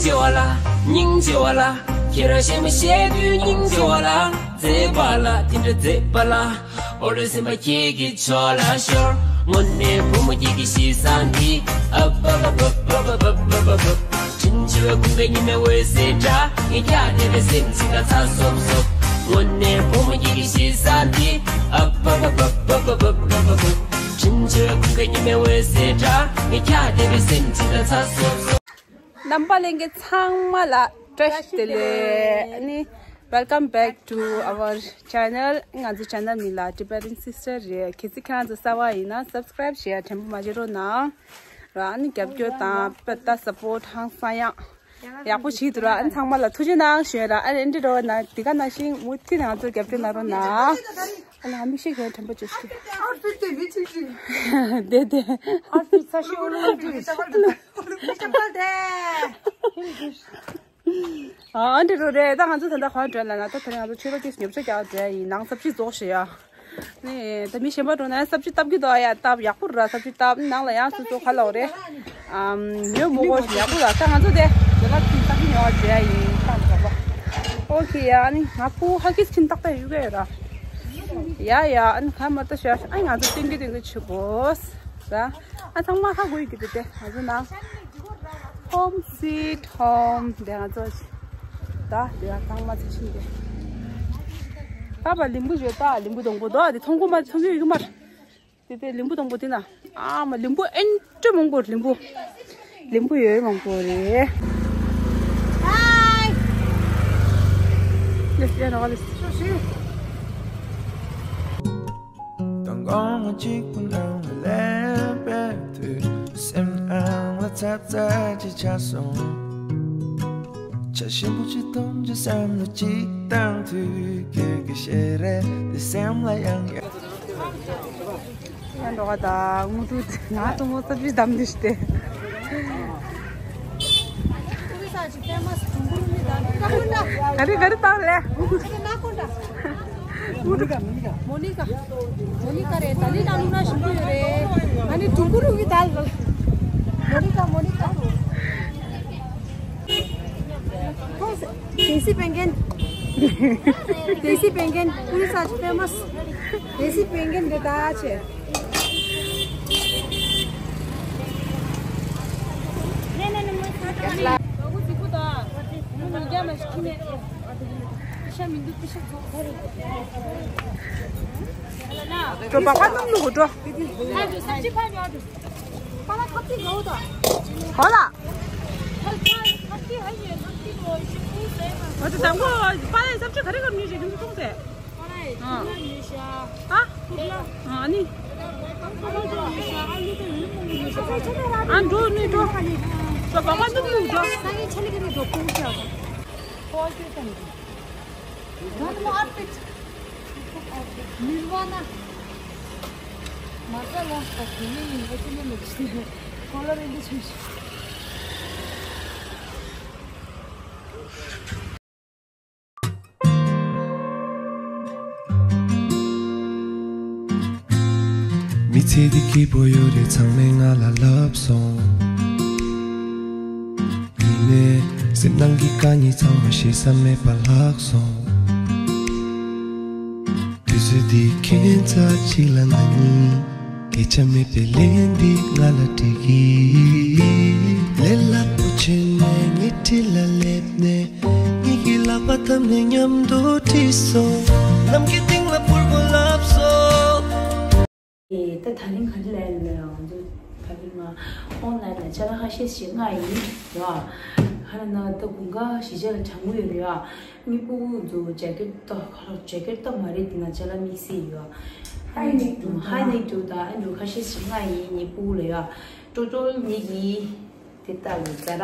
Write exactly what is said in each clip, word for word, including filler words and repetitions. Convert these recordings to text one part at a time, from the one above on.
ཆེ་བ་ལ། སྙིང་རྗེ་བ་ལ། ཁྱེད་རང་གཞས་མ་བཤད་དུས་སྙིང་རྗེ་བ་ལ། མཛེས་པ་ལ་དེ་འདྲ་མཛེས་པ་ལ། ཨོ་རེ་སེམས་པ་ཁྱེད་ཀྱི་ཕྱོགས་ལ་ཤོར། དངོས་གནས་བུ་མོ་ཁྱེད་ཀྱི་གཤིས་བཟང་འདི། ཨབ་ཨབ་ཨབ། དྲིན་ཆེ་བའི་ཀུན་དགའ་ཉི་མའི་འོད་ཟེར་འདྲ། ངས་ཀྱང་བདེ་བའི་སེམས་ཅིག་ལ་ཚ་སོབ་སོབ། དངོས་གནས་བུ་མོ་ཁྱེད་ཀྱི་གཤིས་བཟང་འདི། ཨབ་ཨབ་ཨབ། དྲིན་ཆེ་བའི་ཀུན་དགའ་ཉི་མའི་འོད་ཟེར་འདྲ། ངས་ཀྱང་བདེ་བའི་སེམས་ཅིག་ལ་ཚ་སོབ་སོབ། རྣམ་པ་ལྷན་རྒྱས་ཚང་མ་ལ་བཀྲ་ཤིས་བདེ་ལེགས། ཨ་ནི། Welcome back to our channel. ང་ཚོ་channel མིང་ལ་Tibetan Sister རེད། གལ་སྲིད་ཁྱེད་རང་ཚོ་གསར་པ་ཡིན་ན་subscribe བྱེད་ཡ་དྲན་པ་མ་བརྗེད་རོགས་གནང་། ར་ཨ་ནི་རྒྱབ་སྐྱོར་དང་དཔེ་ལྟ་support ཧང་སང་ཡག་ཡག་པོ་བྱེད་འདུག་ར། ཨ་ནི་ཚང་མ་ལ་ཐུགས་རྗེ་གནང་ཞུ་ཡ་ར། ཨ་ནི་འདི་འདྲ་བ་ན་འདི་ག་ནང་བཞིན་མུ་མཐུད་ནས་ང་ཚོར་རྒྱབ་སྐྱོར་གནང་རོགས་གནང་། ཨ་ལ་མིག་ཤེལ་གྱོན་དྲན་པ་བྱེད་ཤིག་ཨར་ཏི་ཏི་བི་ཅིག་ཅིག་དེ་དེ། ཨར་ཏི་ས་ཤི་ཨོ་ལོ་ཏི་ས་ཤི་ཨོ་ལོ་ཏི་ས་ཤི་ཨོ་ལོ་ཏི། ཨ་འདི་རུ་རེད། ད་ང་ཚོ་ད་ལྟ་གང་འགྲོ་ལ་ན། ད་དེ་རིང་ང་ཚོ་ཆོས་པ་སྐྱིད་ཉོ་ཆ་རྒྱག་འགྲོ་ཡ་ཡིན། ནང་ས་ཕྱི་རྫོགས་ཤི་ཡ། ནི་ད་མི་གཞན་པ་འགྲོ་ན་ས་ཕྱི་སྟབས་ཀྱི་དོ་ཡ། སྟབས་ཡག་པོ་ར། ས་ཕྱི་སྟབས་ནང་ལ་ཡང་སོ་སོ་ཁ་ལོག་རེད། ཨམ་ཉོ་མོ་གོ་ཞིག་ཡག་པོ་ར། ད་ང་ཚོ་དེ་དེ་ལ་ཁྱིམ་སྟབས་ཀྱི་ཉོ་བ་འགྲོ་ཡ་ཡིན། ཏང་ཙོག་པ། ཨོ་ཁེ་ཡ། ནི་ང་ཕུ་ཧ་ཁིས་ཁྱིམ་ཏག་ཏག་ཡོད་གི་ཡོད་ར། ཡ་ཡ། ཨ་ནི་ག་མ་ལྟ་ཤ་ཤ། ཨ་ནི་ང་ཚོ་སྟོན་གི་སྟོན་གི་ཆུ་བོ། ཟ། ཨ་ཚང་མ་ཧ་གོ་ཡི་གི་དེ་དེ་ང་ཚོ་ནང་། Home sweet home དེ་ང་ཚོ། ད་དེ་ཡང་ཚང་མ་ཚོ་ཕྱིན་ཏེ། ད་བ་ལིམ་བུ་ཡོད། ད་ལིམ་བུ་སྡོང་པོ་དོ་དེ་མཐོང་གོ་མ་མཐོང་གི་ཡོད་གི་མ། དེ་དེ་ལིམ་བུ་སྡོང་པོ་དེ་ན། ཨ་མ་ལིམ་བུ་ཨེན་ཏྲ་མང་པོ་ལིམ་བུ། ལིམ་བུ་ཡོད་མང་པོ་རེད། Hi. Yes, yeah, no, this. དང་དགོང་མོ་གཅིག་པུ་ནང་ལ་སླེབས་པའི་དུས། སེམས་ནང་ལ་ཚ་ཚ་ཅིག་ཆགས་སོང་། ཇ་ཞིམ་པོ་ཅིག་འཐུང་རྒྱུ་བསམ་བློ་ཅིག་བཏང་དུས། ཁྱོད་ཀྱི་ཞལ་རས་འདི་སེམས་ལ་ཡང་ཡང་། ཡང་འགྲོ་ག་ད་དངོས་གྲུབ་ང་དང་མོ་ཚ་བི་བདམས་འདི་ཤི་སྟེ། ག་རེ་ག་རེ་བཏང་ལེ། མོ་ནི་ཀ་མོ་ནི་ཀ་མོ་ནི་ཀ་རེད། ད་ལི་ད་ལུ་ན་ཞིམ་པོ་ཡོད་རེད། ང་ནི་ཀྲུང་གོ་ལུག་གི་དལ། མོ་ནི་ཀ་མོ་ནི་ཀ Desi penguin. Desi penguin. Puri sa famous. Desi penguin de da che. འགྲོ་བག་པ་སྣུམ་བླུག་འགྲོ། ཧོ་ལ། ཨོ་ད་དང་པོ་པ་ལས་ས་ཕྱོགས་ག་རེ་ག་རེ་ཉོས་ཤེས་ཁྱོད་ཚོ་གསུངས་ཏེ། ཨ་ནི། ཨ་འགྲོ་ནི་འགྲོ། ད་བག་པ་སྣུམ་བླུག་འགྲོ། Nirvana. Maza la ta kini ni ko ni ni ko la ni ni. མི་ཚེ་འདི་སྐྱིད་པོ་ཡོད་རེད། ཚང་མས་ང་ལ་ལབ་སོང་། ཡིན་ནའི་སེམས་ནང་གི་དཀའ་ངལ་ཚང་མ་ཞེ་ས་མེད་པ་ལྷག་སོང་། དུས་ཚོད་འདི་ཁྱད་མཚར་ཅིག་ལ་ང་གཉིས། སྐད་ཆ་མེད་པའི་ལན་འདི་ང་ལ་འདྲི་གི། ལས་སླ་པོ་བྱས་ནས་ངའི་འཁྲིས་ལ་སླེབས་ནས། ངེད་ཀྱི་ལག་པ་བརྡབས་ནས་མཉམ་དུ་ཁྲིད་སོང་། ནམ་མཁའི་སྟེང་ལ་འཕུར་དགོས་ལབ་སོང་། ཨེ། ད་ད་རིང་ག་རེ་ལབ་ཡིན་ན་ཡང་ང་ཚོ་ད་རིང་ང་ཨོན་ལན་ལ་ཅ་ལག་ཁ་ཤས་ཤིག་མངགས་ཡིན་ཡ། ཧ་ན་ད་དགུན་ཁ་གཞིས་ཆགས་ལ་གྲང་མོ་ཡོད་རེད་ཡ། ངའི་སྤུ་གུ་ཚོ་ཇེ་ཀེཊ་ད་ག་རེ་ཇེ་ཀེཊ་ད་མ་རེད། དེ་ན་ཅ་ལག་དམིགས་བསལ་ཡོད་ཡ། ཧའི་ནེག་ཧའི་ནེག་ད་ཨ་འདྲ་ཁ་ཤས་ཤིག་མངགས་ཡིན། ངའི་སྤུ་གུ་ལ་ཡ། ཀྲོ་ཀྲོ་ངེད་ཀྱིས་དེ་ལྟ་བུ་ཛ་ར།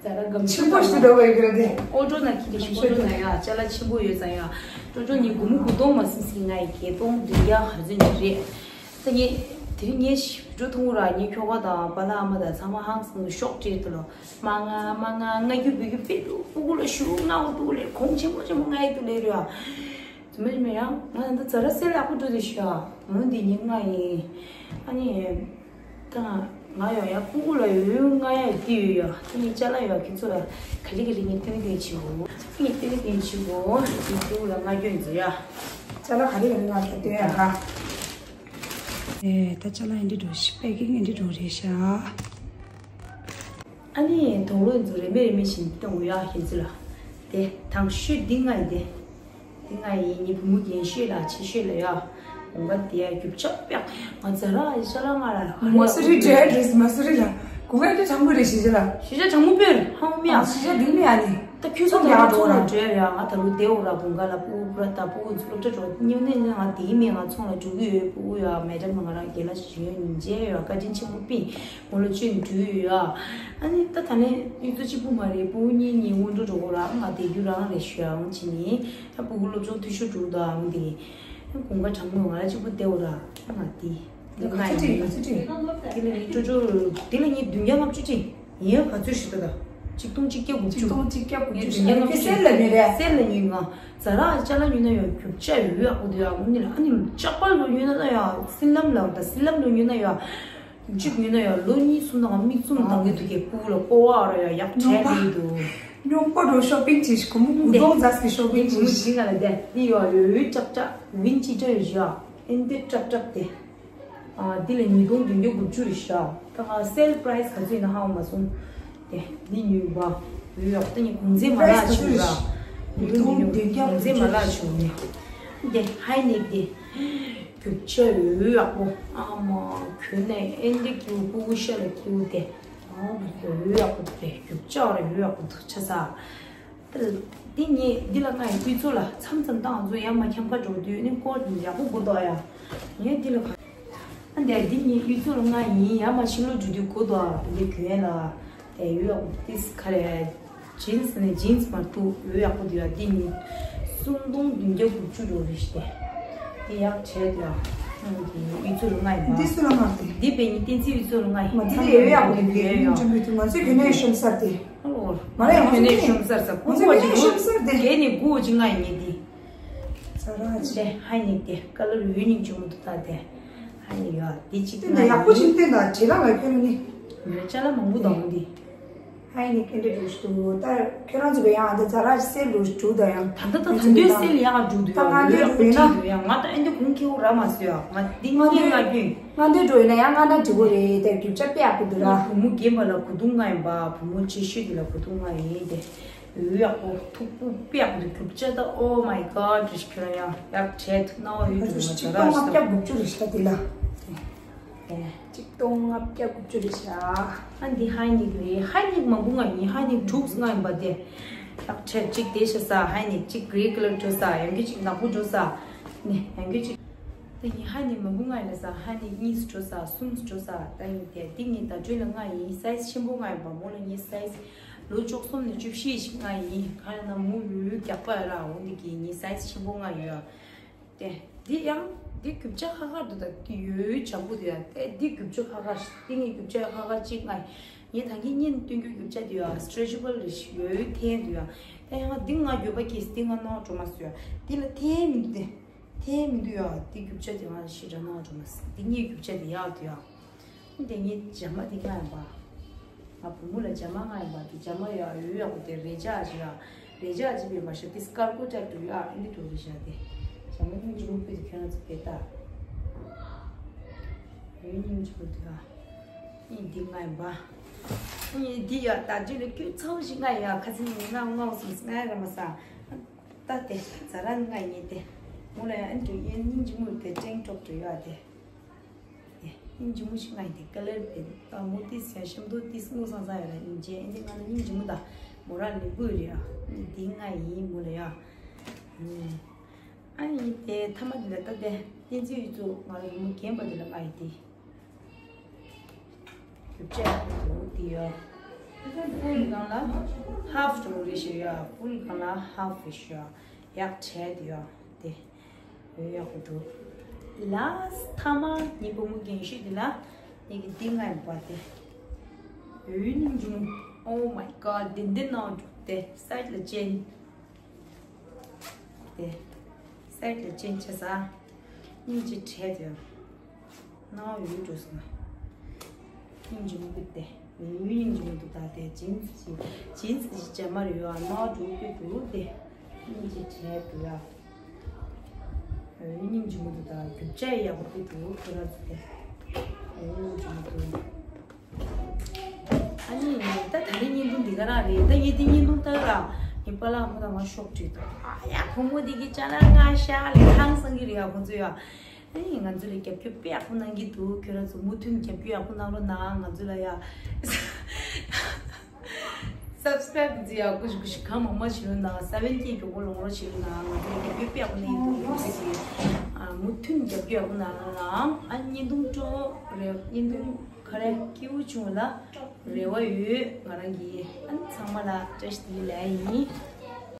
ཛ་ར་གམ་ཆེན་པོ་ཞིག་འདྲ་བོ་ཡོད་རེད་དེ། ཨོ་ཀྲོ་ན་ཁི་རེ་ཞིག་ཨོ་ཀྲོ་ན་ཡ་ཅ་ལག་ཆེན་པོ་ཡོད་ཙང་ཡ། ཀྲོ་ཀྲོ་ངའི་སྒོར་མོ་དགུ་སྟོང་མ་ཟིན་ཟིན་ང་ཡི་བརྒྱད་སྟོང་བདུན་བརྒྱ་ག་ཚོད་ཅིག་རེད། ད་ངས་དེ་རིང་ངས་ཞིབ་འགྲོ་ཐུང་ར་ངའི་ཁྱོ་ག་དང་པཱ་ལགས་ཨ་མ་དང་ཚང་མ་ཧང་སང་ཤོག་སྤྲད་དུ་ལོ། མ་ང་མ་ང་ང་རྒྱུ་བུ་རྒྱུ་དཔེ་ལུ་སྤུ་གུ་ལ་ཞུ་ང་འུ་ཏུ་ལེ་གོང་ཆེན་པོ་ཆེན་པོ་ང་ཡི་ཏུ་ལེ་རེད་ཨ། ཛུ་མེ་ཛུ་མེ་ཡང་ང་ད་ཛ་ར་སེ་ལ་ཨ་ཁུ་ཏུ་དེ་ཤ་མོ་འདི་ཉིན་ང་ཡིན། ཨ་ནི། ད་ ང་ཡང་ཡང་ཕྲུ་གུ་ལ་ཡོད་ཡོད་ང་ཡང་ཏི་ཡོད་ཡ། ཏི་ནི་ཅ་ལག་ཡོད་ཁྱེད་ཚོ་ལ་ག་ལི་ག་ལི་ངས་ཏི་ནི་ཏི་ཆི་གོ། ཏི་ནི་ཏི་ནི་ཏི་ཆི་གོ། ཏི་ཕྲུ་གུ་ལ་ང་སྐྱོན་མཛོད་ཡ། ཅ་ལག་ག་ལི་ག་ལི་ང་ཚོ་ཏི་ཡ་ག་ཨེ་ད་ཅ་ལག་ཨེ་འདྲི་འགྲོ་ཤི་པེ་ཀིང་ཨེ་འདྲི་འགྲོ་རེད་ཤག་ཨ་ནི་དོང་ལོ་ཚོ་རེ་མེ་རེ་མེ་བཞིན་གཏོང་དགོས་ཡ་ཁྱེད་ཚོ་ལ། དེ་དང་ཤོས་འདི་ང་ཡི་དེ། འདི་ང་ཡི་ངའི་བུ་མོ་རྒན་ཤོས་ལ་ཆེ་ཤོས་ལ་ཡ། གོང་ག་དེ་ཡ་རྒྱུ་ཆ་པེག་ང་ཛ་ར་ཨི་ཤ་ལ་ང་ལ་མ་སུ་རི་ཇེ་ཌི་རེས་མ་སུ་རི་ལ་གོང་ག་དེ་གྲང་མོ་རེ་ཤི་ཤི་ལ་ཤི་ཤ་གྲང་མོ་པེར་ཧང་མི་ཡ་ཤི་ཤ་འདི་མི་ཡ་ནི། ད་ཁྱོད་ཚོ་ད་ལོ་ཚོ་ལ་འབྲེལ་ཡ་ང་ད་ལོ་དེ་འོ་ར་གོང་ག་ལ་པུ་པུ་ར་ད་པུ་ཚོ་སློབ་གྲྭ་འགྲོ་སྙིང་ནས་ང་དེའི་མི་ང་ཚོང་ལ་འགྲོ་གི་ཡོད། པུ་ཡ་མེ་ཌམ་ང་རང་རྒན་ལ་ཞིག་ཡོད་ཉིན་རྗེས་ཡོད་བཀའ་དྲིན་ཆེན་པོ་པིན། ངོ་ལོ་ཆུ་འགྲུལ་ཡོད་ཨ། ཨ་ནི་ད་ད་ནས་ཡུལ་ཚོ་གཅིག་པུ་མ་རེད། ཕྲུ་གུ་གཉིས་གཉིས་སྔོན་འགྲོ་འགྲོ་གོ་ར་ང་དེ་རྒྱུ་རང་རེད་ཞུ་ཨང་ཕྱིན་ནི། ད་ཕྲུ་གུ་སློབ་སྦྱོང་འཐུས་ཤོར་འགྲོ་གདའ་ཨང་དེ། ཨ་གོང་ཁ་གྲང་མོ་ང་ལ་གཅིག་པུ་བསྡད་འོ་ར་ང་དེ། དེ་ལ་ང་ཚོ་ཡིན་ཁྲི་ང་ཚོ་ཁྲི། དེ་ལ་ངའི་ཅོ་ཅོ་དེ་ལ་ངའི་བདུན་བརྒྱ་ལྔ་བཅུ་ཅིག་ཡིན་ག་ཚོད་ཞུ་ད་ད། ཆིག་སྟོང་གཅིག་བརྒྱ་དགུ་བཅུ། ཆིག་སྟོང་གཅིག་བརྒྱ་དགུ་བཅུ་ཞུ་ད་ཁེ་སེལ་ལ་ཉོས་རེད། སེལ་ལ་ཉོས་ང་། ཛ་ར་ཅ་ལག་ཉོས་ན་ཡང་རྒྱུ་ཆ་ཡོད་ཡག་པོ་འདུག་ཡ། ཨ་ནི་ལྕགས་པ་ལོ་ཉོས་ན་ཡང་སི་ལམ་ལ་ད་སི་ལམ་ལོ་ཉོས་ན་ཡང་། གཅིག་ཉོས་ན་ཡང་ལོ་གཉིས་གསུམ་དང་མིག་བཙུམ་དང་གི་དུ་གི་སྤུ་ལ་ཀོ་བ་ར་ཡ་ཡག་བྱས་དེ་འདུག་སྨྱོན་པོ་རུ་ཤོ་པིང་བྱེད་ཤིག་གོ་མོ་གུ་དོང་ཛ་སི་ཤོ་པིང་བྱེད་ཤིག་ང་ལ་དེ་འདི་ཡོད་ཡོད་ཡོད་ཅག་ཅག་ཝིན་ཅི་ཏྲ་ཡོད་ཤག་ཨེན་དེ་ཀྲབ་ཀྲབ་དེ། ཨ་འདི་ལ་ཉིས་སྟོང་བདུན་བརྒྱ་དགུ་བཅུ་རེད་ཤག་ད་ང་སེལ་པ་རའི་སི་ག་ཚོད་ཡིན་ན་ཧ་གོ་མ་སོང་། དེ་འདི་ཉོས་པ་ཡོད་ཡོད་ད་ནི་གོང་ཚད་མ་ལག་བྱུང་ར། ཉིས་སྟོང་བདུན་བརྒྱ་གོང་ཚད་མ་ལག་བྱུང་ནས། དེ་ཧའི་ནེག་དེ། རྒྱུ་ཆ་ཡོད་ཡག་པོ་ཨ་མ་གྱོན་ནས་ཨེ་འདི་ཀྱུ་ཀུ་ཀུ་ཤ་ལ་ཀྱུ་དེ། ཨ་མ་ཡོད་ཡག་པོ་དེ་རྒྱུ་ཆ་ར་ཡོད་ཡག་པོ་འདུག་ཆ་ས། ད་འདི་ངས་འདི་ལ་ང་ཡི་དུས་ཚོད་ལ་མཚམས་མཚམས་ད་ང་ཚོ་ཡར་མར་འཁྱམ་ཁ་འགྲོ་དུས་ནི་སྐོར་ཡག་པོ་དགོས་འདུག་ཡ། ངས་འདི་ལ་ག་ཨ་འདི་འདི་ངའི་དུས་ཚོད་ལ་ང་ཡིན་ཡར་མར་ཕྱི་ལོགས་འགྲོ་དུས་དགོས་འདུག་ཡ། འདི་གྱོན་ལ་དེ་ཡོད་ཡག་པོ་ཏིས་ཁ་རེ། ཇིན་སི་ནས་ཇིན་སི་མ་གཏུག་ཡོད་ཡག་པོ་འདུག་ཡ། འདི་ནི་སུམ་སྟོང་བདུན་བརྒྱ་དགུ་བཅུ་འགྲོ་རེད་ཤི་དེ། འདི་ཡག་བྱས་འདུག་ཡ། ཨང་གི་དབུས་ཚོ་ལ་ང་ཡིན་པ། འདི་སུ་ལ་མ་སྟེ། འདི་པའི་ནི་བསྟན་འཛིན་དབུས་ཚོ་ལ་ང་ཡིན། མ་འདི་ལས་ཡོད་ཡག་པོ་འདུག་ཡོད་ཡོད། ང་ཚོའི་གྱོན་ནས་ཤོམ་སར་དེ། ཨ་ལོ། ང་ལ་ཡང་གྱོན་ནས་ཤོམ་སར་ས་ང་ཚོའི་གྱོན་ནས་ཤོམ་སར་དེ། གས་ནི་དགུ་ཅི་ང་ཡིན་ངེས་འདི། ས་ར་ཅི། དེ་ཧ་ནི་དེ་ཀ་ལར་ཡོད་ནི་ཅུང་མོ་དུ་ད་དེ། ཧ་ནི་ཡོད་འདི་ཅི་ཏེ་ན་ཡག་པོ་ཅིག་ཏེ་ན་བྱེད་ལ་ང་ཁྱོད་ནི། མི་ཅ་ལག་མང་པོ་དང་འདི། ཧའི་ནི་ཀེན་ཌི་འགྲོ་ཞུ་དུ་ད་ཁྱོད་རང་ཚོ་གི་ཡང་ད་ཛ་ར་སེལ་འགྲོ་ཞུ་དུ་ད་ཡང་། ད་ལྟ་ད་ད་འདོད་སེལ་ཡག་འགྲོ་འདུག་ཡང་ད་ང་འདོད་འགྲོ་ཡིན་ན། འདུག་ཡང་ང་ད་ཨེ་འདི་གུང་ཁེའུ་ར་མ་སོ་ཡང་ང་འདི་ང་ངས་ང་རྒྱུན། ང་འདོད་འགྲོ་ཡིན་ན་ཡང་ང་ད་འགྲིག་གོ་རེད་དེ་རྒྱུ་ཆ་དཔེ་ཡག་པོ་འདུག་ར། བུ་མོ་རྒན་པ་ལ་གོ་དུང་ང་ཡིན་པ་བུ་མོ་ཆེ་ཤོས་དེ་ལ་གོ་དུང་ང་ཡིན་དེ། ཡོད་ཡག་པོ་ཐུག་པོ་དཔེ་ཡག་པོ་འདུག་རྒྱུ་ཆ་ད་oh my god རེ་ཞིག་ཁྱོད་རང་ཡང་ཡག་བྱས་ཐུབ་ན་འོ་ཡོད་འདུག་ང་ད་ར་ཞིག་ད། ཆིག་སྟོང་ལྔ་བརྒྱ་དགུ་བཅུ་རེ་ཞིག་ད་དེ་ལ། ཨེ། ཆིག་སྟོང་ལྔ་བརྒྱ་དགུ་བཅུ་རེད་ཤག་ཨ་འདི་ཧའི་ནིག་རེད། ཧའི་ནིག་མང་པོ་ང་ཡིན། ཧའི་ནིག་དྲུག་ལྔ་ཡིན་པ་དེ། ལག་ཁྲེལ་གཅིག་དེ་ཤ་ས་ཧའི་ནིག་གཅིག་གྷི་རེ་ཀ་ལར་འགྲོ་ས་ཡང་གི་གཅིག་ནག་པོ་འགྲོ་ས། ནི་ཡང་གི་གཅིག་ད་ཡིན་ཧའི་ནིག་མང་པོ་ལྔ་ཡིན་ལ་ས་ཧའི་ནིག་གཉིས་སུ་འགྲོ་ས་གསུམ་སུ་འགྲོ་ས་ད་ཡིན་དེ་འདི་ངའི་ཟླ་སྒྲོན་ལ་ལྔ་ཡིན། སའི་ཛི་ཆེན་པོ་ལྔ་ཡིན་པ་མོ་ལ་ངའི་སའི་ཛི་ལོ་བཅུ་གསུམ་ནས་བཅུ་བཞི་ཞིག་ལྔ་ཡིན། ག་ཡིན་ན་མོ་ཡོད་རྒྱག་པ་ར་འོ་འདི་གི་ངའི་སའི་ཛི་ཆེན་པོ་ལྔ་ཡོད། དེ། འདི་ཡང་། འདི་རྒྱུ་ཆ་ཁ་ཁ་འདུག་ད་འདི་ཡོད་ཡོད་བྱ་འགོ་འདུག་ཡ། དེ་འདི་རྒྱུ་ཆ་ཁ་ཁ་ཞིག་འདི་ངའི་རྒྱུ་ཆ་ཁ་ཁ་གཅིག་ང་། ངས་ད་གིན་བརྙན་སྟོན་རྒྱུ་རྒྱུ་ཆ་འདི་ཡ་སི་ཊེ་ཆེ་བལ་རེད་ཤག་ཡོད་ཡོད་འཐེན་འདུག་ཡ། དེ་ཡང་འདི་ང་འགྱོད་པ་སྐྱེས་འདི་ང་ནོར་འགྲོ་མ་སོང་ཡ། འདི་ལ་འཐེན་མི་འདུག་དེ། འཐེན་མི་འདུག་ཡ། འདི་རྒྱུ་ཆ་འདི་ང་ཞེ་དྲག་ནོར་འགྲོ་མ་སོང་། འདི་ངའི་རྒྱུ་ཆ་འདི་ཡག་འདུག་ཡ། འདི་ངའི་ཇ་མ་འདི་ང་ཡིན་པ། ང་བུ་མོ་ལ་ཇ་མ་ང་ཡིན་པ་འདི་ཇ་མ་ཡ་ཡོད་ཡག་པོ་དེ་རེ་ཇག་ཅིག་ཡ། རེ་ཇག་ཅིག་པའི་མ་ཤ་དེ་སྐར་ཀོ་ཅག་འགྲོ་ཡ་ཨེ་འདི་འགྲོ་རེ་ཤག་དེ། ཇ་མ་སྙིང་རྗེ་མོ་དཔེ་དེ་ཁྱོད་རང་ཚོ་དེ་ལྟ། ཡོད་སྙིང་རྗེ་མོ་འདུག་ཡ། ཨེ་འདི་ང་ཡིན་པ། ཨེ་འདི་ཡ་ད་འདི་ལ་སྐྱོད་ཚ་བོ་ཞིག་ང་ཡ་ཁ་སང་ངས་ང་ངའོ་སོང་ང་ཡ་ར་མ་ས། ད་དེ་ཛ་ར་ང་ཡིན་དེ། མོ་ལ་ཡ་ཨེ་འདི་ཡ་སྙིང་རྗེ་མོ་དེ་ཀྲེང་ཀྲོག་འགྲོ་ཡ་དེ། ཨེ། སྙིང་རྗེ་མོ་ཞིག་ང་ཡིན་དེ་ཀ་ལར་བེ་ད་མོ་ཏིས་ཡ་ཤམ་དོ་ཏིས་སྔོ་སང་སང་ཡོད་ལ་སྙིང་རྗེ་ཨེ་འདི་ང་ལ་སྙིང་རྗེ་མོ་ད་མོ་ར་ལེ་བུ་རེད་ཨ། འདི་ང་ཡིན་མོ་ལ་ཡ། ཨ་ཡིན་དེ་ཐ་མ་འདི་ལ་ད་དེ་བསྟན་འཛིན་ཡུལ་ཚོ་ང་ལ་རི་མོ་རྒན་པ་འདི་ལ་ང་ཡིན་དེ། རྒྱུ་ཆ་འདི་ཡོད། ཕུལ་སྒང་ལ་ཧཱབ་འགྲོ་རེ་ཞིག་ཡོད། ཕུལ་སྒང་ལ་ཧཱབ་རེ་ཞིག་ཡོད། ཡག་བྱས་དེ་ཡོད་དེ། ཡོད་ཡག་པོ་འདུག་ལཱ་སི་ཊི་ཐ་མ་ངའི་བུ་མོ་རྒན་ཤོས་དེ་ལ་ངེད་ཀྱི་འདི་ང་ཡིན་པ་དེ། ཡོད་ནི་འཇུ་མོ། Oh my god འདི་འདི་ནང་འཇུ་དེ་སའིཌ་ལ་ཅན། དེ་སའིཌ་ལ་ཅན་ཆ་ས། སྙིང་རྗེ་བྲལ་དེ། ནང་ཡོད་འགྲོ་སོང་ང་། སྙིང་རྗེ་མོ་གི་དེ། སྙིང་རྗེ་མོ་འདུག་ད་དེ་ཇིན་སི་ཇིན་སི་ཅིག་ཅེ་མར་ཡོད་ཨ་ནོ་འགྲོ་གི་འདུག་དེ། སྙིང་རྗེ་བྱས་འདུག་ཡ། སྙིང་རྗེ་མོ་འདུག་ད་རྒྱུ་ཆ་ཡག་པོ་འདུག་ཁྱོད་རང་ཚོ་དེ། སྙིང་རྗེ་མོ་འདུག་ཨ་ནི་ད་ད་རེས་བརྙན་ཐུང་འདི་ག་རང་རེད། ད་ཡིན་དེ་བརྙན་ཐུང་ལྟ་ར། ངའི་པཱ་ལགས་ཁོ་དང་ང་ཤོག་དྲིས་འདུག་ཨ་ཡ་ཁོ་མོ་འདི་གི་ཅ་ལག་ང་ཤ་ལས་ཐང་སང་གི་རེད་ཡ་ཁོ་ཚོ་ཡ། ཨེ་ང་ཚོ་ལ་རྒྱབ་སྐྱོར་དཔེ་ཡག་པོ་གནང་གི་འདུག་ཁྱོད་རང་ཚོ་མུ་མཐུད་རྒྱབ་སྐྱོར་ཡག་པོ་གནང་རོགས་གནང་། ང་ཚོ་ལ་ཡ་སབ་སི་ཀ་རེབ་ཟེར་ཡག་པོ་ཞིག་གང་མང་མང་བྱེད་རོགས་གནང་། སེ་ཝེན་ཀེ་མགྱོགས་པོ་ལོངས་རོགས་བྱེད་རོགས་གནང་། ང་ཚོ་ལ་རྒྱབ་སྐྱོར་དཔེ་ཡག་པོ་གནང་གི་འདུག་ཁྱོད་ཚོ་གི་ཨ་མུ་མཐུད་རྒྱབ་སྐྱོར་ཡག་པོ་གནང་རོགས་གནང་། ཨ་བརྙན་ཐུང་སྤྲོ་རེ་བརྙན་ཐུང་ག་རེ་སྐྱིད་པོ་བྱུང་ལ་རེ་བ་ཡོད། ང་རང་གི་ཨ་ཚང་མ་ལ་བཀྲ་ཤིས་བདེ་ལེགས་ལབ་ཡིན།